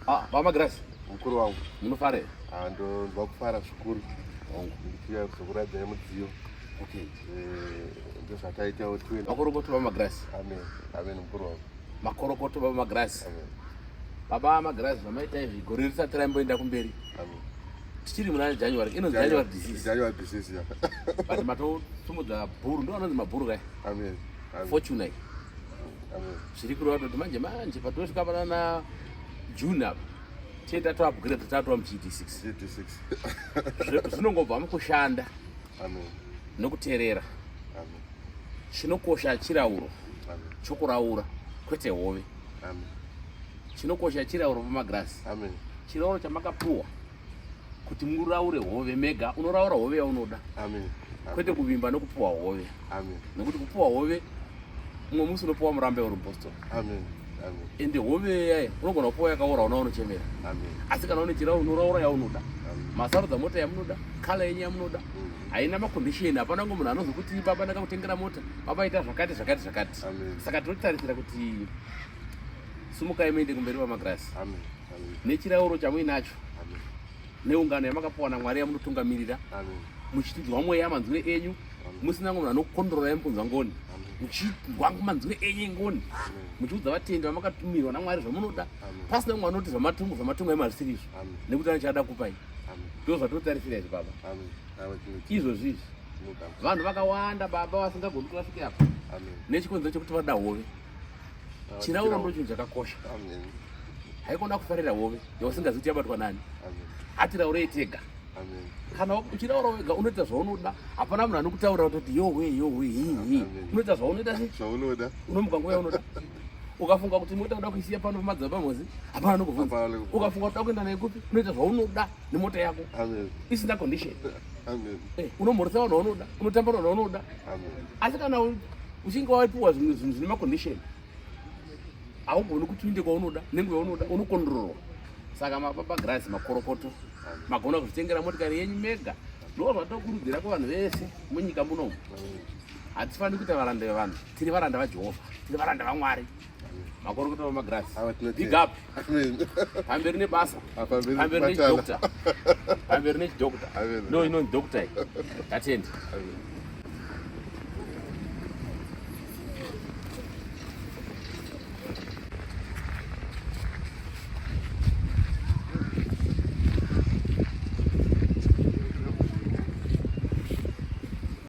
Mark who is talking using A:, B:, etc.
A: Ah, baba Grace.
B: Mukuru wangu.
A: Munofara here?
B: Ah, ndonzwa kufara zvikuru. Wangu. Ndichiuya kuzokuradzai mudziyo.
A: Okay.
B: Eh, ndozvataitawo tiwe.
A: Makorokoto baba Grace.
B: Amen. Amen mukuru wangu.
A: Makorokoto baba Grace.
B: Amen.
A: Baba Magrace zvamaita izvi gore risati raimboenda kumberi.
B: Amen.
A: Tichiri muna January. Inonzi January disease.
B: January disease, yeah.
A: But matosumudza bhuru ndo anonzi mabhuru kai.
B: Amen. Amen.
A: Fortune.
B: Amen.
A: Zviri kureva kuti manje manje patosvika panana June apa tee tato upgrade tatova mu GD6.
B: GD6.
A: Zvinongobva mukushanda.
B: Amen.
A: Nokuteerera.
B: Amen.
A: Chinokosha chirauro.
B: Amen.
A: Chokuraura kwete hove.
B: Amen.
A: Chinokosha chirauro pamagrasi.
B: Amen.
A: Chirauro chamakapuwa kuti muraure hove mega, unoraura hove yaunoda.
B: Amen.
A: Kwete kuvimba nokupuwa hove.
B: Amen.
A: Nokuti kupuwa hove mumwe musi unopuwa murambe uri mupostori.
B: Amen. Amen.
A: Ende hove yaye unogona kupuwa yakaora una unochemera.
B: Amen.
A: Asi kana une chirauro unoraura yaunoda.
B: Amen.
A: Masarudza mota yamunoda, kala yenyu yamunoda. Haina macondition, hapana ngo munhu anozokuti baba ndakakutengera mota, baba ita zvakati zvakati zvakati.
B: Amen.
A: Saka tinotarisira kuti sumukai muende kumberi pamagrasi.
B: Amen. Amen.
A: Nechirauro chamuinacho.
B: Amen.
A: Neungano yamakapuwa naMwari yamunotungamirira.
B: Amen.
A: Muchinzwa mweya manzwire enyu, musina ngo munhu anokukondororai mukunzwa ngoni. Muchinzwa manzwire enyu engoni. Muchiudza vatendi vamakatumirwa naMwari zvamunoda. Pasina mumwe anoti zvamatungu zvamatungu ema zvisiri izvo. Nekuti anochada kupai. Ndizvo zvatinotarisira izvi baba.
B: Amen. Amen.
A: Izvozvi izvi. Vanhu vakawanda baba vasingagoni kurasika apa.
B: Amen.
A: Nechikonzero chekuti vada hove. Chirauro ndo chinhu chakakosha.
B: Amen.
A: Haikona kufarira hove yausingazivi kuti yabatwa nani.
B: Amen.
A: Hatiraurei tega.
B: Amen.
A: Kana uchiraura wega unoita zvaunoda, hapana munhu anokutaurira kutoti yowe yowe hii hii. Unoita zvaunoita sei?
B: Zvaunoda.
A: Unomuka nguva yaunoda. Ukafunga kuti mota uda kuisiya pano pamadzibaba Mhozi, hapana anokubvunza.
B: Hapana anokubvunza.
A: Ukafunga kuti uda kuenda naye kupi, unoita zvaunoda nemota yako.
B: Amen.
A: Isina condition.
B: Amen.
A: Unomhoresa vanhu vaunoda, unotamba vanhu vaunoda.
B: Amen.
A: Asi kana uchinge wapiwa zvimwe zvinhu zvine macondition, haugoni kuti uinde kwaunoda nenguva yaunoda, unokondororwa. Saka mababa Grace makorokoto, magona kuzvitengera motikari yenyu mega. Ndo zvatokurudzira kuvanhu vese munyika munomu. Hatifaniri kuita varanda vevanhu, tiri varanda vaJehovha, tiri varanda vaMwari. Makorokoto vamagrasi.
B: Ava tinotenda.
A: Big up.
B: Amen.
A: Pamberi nebasa.
B: Pamberi
A: Pamberi
B: nebatana.
A: nechidokta. Pamberi nechidokta.
B: Amen.
A: No, inonzi doctor iyi. Tatenda.
B: Amen.